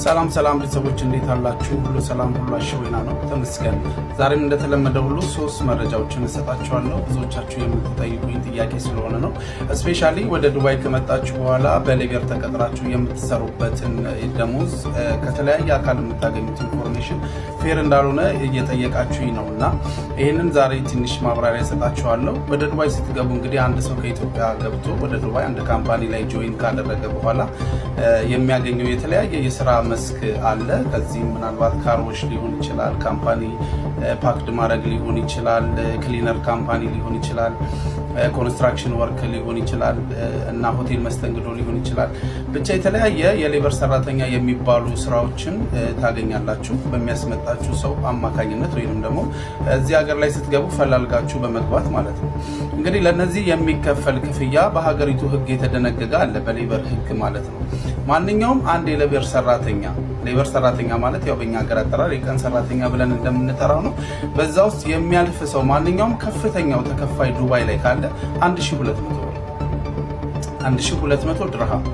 ሰላም ሰላም ቤተሰቦች፣ እንዴት አላችሁ? ሁሉ ሰላም፣ ሁሉ አሸወይና ነው፣ ተመስገን። ዛሬም እንደተለመደ ሁሉ ሶስት መረጃዎችን እሰጣችኋለሁ። ብዙዎቻችሁ የምትጠይቁኝ ጥያቄ ስለሆነ ነው። Especially ወደ ዱባይ ከመጣችሁ በኋላ በ labor ተቀጥራችሁ የምትሰሩበትን ደሞዝ ከተለያየ አካል የምታገኙት information fair እንዳልሆነ እየጠየቃችሁኝ ነው እና ይህንን ዛሬ ትንሽ ማብራሪያ እሰጣችኋለሁ። ወደ ዱባይ ስትገቡ እንግዲህ አንድ ሰው ከኢትዮጵያ ገብቶ ወደ ዱባይ አንድ company ላይ join ካደረገ በኋላ የሚያገኘው የተለያየ የስራ መስክ አለ። ከዚህም ምናልባት car wash ሊሆን ይችላል፣ company packed ማድረግ ሊሆን ይችላል፣ cleaner company ሊሆን ይችላል፣ construction work ሊሆን ይችላል እና ሆቴል መስተንግዶ ሊሆን ይችላል። ብቻ የተለያየ የ labor ሰራተኛ የሚባሉ ስራዎችን ታገኛላችሁ በሚያስመጣችሁ ሰው አማካኝነት ወይንም ደግሞ እዚህ ሀገር ላይ ስትገቡ ፈላልጋችሁ በመግባት ማለት ነው። እንግዲህ ለነዚህ የሚከፈል ክፍያ በሀገሪቱ ሕግ የተደነገገ አለ፣ በ labor ሕግ ማለት ነው። ማንኛውም አንድ የ labor ሰራተኛ፣ labor ሰራተኛ ማለት ያው በእኛ ሀገር አጠራር የቀን ሰራተኛ ብለን እንደምንጠራው ነው። በዛ ውስጥ የሚያልፍ ሰው ማንኛውም ከፍተኛው ተከፋይ ዱባይ ላይ ካለ 1200 ብር፣ 1200 ድርሃም።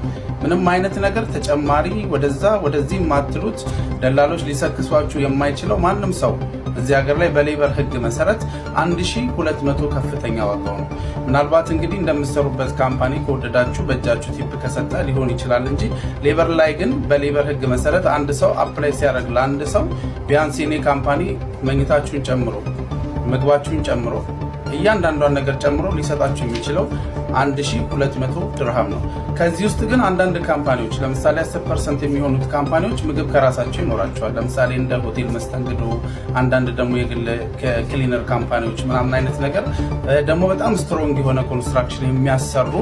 ምንም አይነት ነገር ተጨማሪ ወደዛ ወደዚህ የማትሉት፣ ደላሎች ሊሰክሷችሁ የማይችለው፣ ማንም ሰው እዚህ ሀገር ላይ በ labor ህግ መሰረት 1200 ከፍተኛ ዋጋው ነው። ምናልባት እንግዲህ እንደምትሰሩበት company ከወደዳችሁ በእጃችሁ tip ከሰጠ ሊሆን ይችላል እንጂ labor ላይ ግን በ labor ህግ መሰረት አንድ ሰው apply ሲያደርግ ለአንድ ሰው ቢያንስ የኔ company መኝታችሁን ጨምሮ፣ ምግባችሁን ጨምሮ፣ እያንዳንዷን ነገር ጨምሮ ሊሰጣችሁ የሚችለው 1200 ድርሃም ነው። ከዚህ ውስጥ ግን አንዳንድ company ዎች፣ ለምሳሌ 10% የሚሆኑት company ዎች ምግብ ከራሳቸው ይኖራቸዋል። ለምሳሌ እንደ ሆቴል መስተንግዶ፣ አንዳንድ ደግሞ የግል cleaner company ዎች ምናምን አይነት ነገር፣ ደግሞ በጣም strong የሆነ construction የሚያሰሩ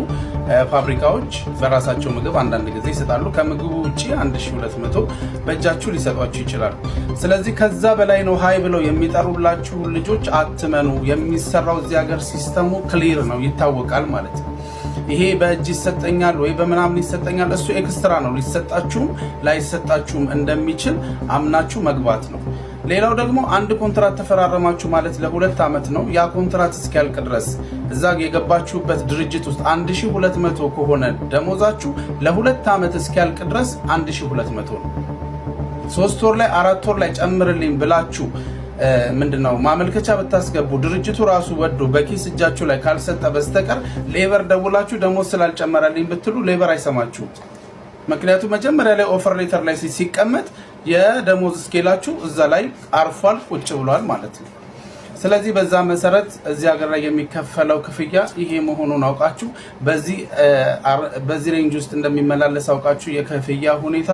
ፋብሪካዎች በራሳቸው ምግብ አንዳንድ ጊዜ ይሰጣሉ። ከምግቡ ውጭ 1200 በእጃችሁ ሊሰጧችሁ ይችላሉ። ስለዚህ ከዛ በላይ ነው high ብለው የሚጠሩላችሁ ልጆች አትመኑ። የሚሰራው እዚህ ሀገር system ኡ clear ነው፣ ይታወቃል ማለት ነው። ይሄ በእጅ ይሰጠኛል ወይ በምናምን ይሰጠኛል፣ እሱ extra ነው። ሊሰጣችሁም ላይሰጣችሁም እንደሚችል አምናችሁ መግባት ነው። ሌላው ደግሞ አንድ ኮንትራት ተፈራረማችሁ ማለት ለ2 ዓመት ነው። ያ ኮንትራት እስኪያልቅ ድረስ እዛ የገባችሁበት ድርጅት ውስጥ 1200 ከሆነ ደሞዛችሁ ለ2 ዓመት እስኪያልቅ ድረስ 1200 ነው። 3 ወር ላይ፣ 4 ወር ላይ ጨምርልኝ ብላችሁ ምንድን ነው ማመልከቻ ብታስገቡ ድርጅቱ ራሱ ወዶ በኪስ እጃችሁ ላይ ካልሰጠ በስተቀር labor ደውላችሁ ደሞዝ ስላልጨመረልኝ ብትሉ labor አይሰማችሁም። ምክንያቱም መጀመሪያ ላይ offer letter ላይ ሲቀመጥ የደሞዝ scale ኣችሁ እዛ ላይ አርፏል፣ ቁጭ ብሏል ማለት ነው። ስለዚህ በዛ መሰረት እዚህ ሀገር ላይ የሚከፈለው ክፍያ ይሄ መሆኑን አውቃችሁ፣ በዚህ range ውስጥ እንደሚመላለስ አውቃችሁ የክፍያ ሁኔታ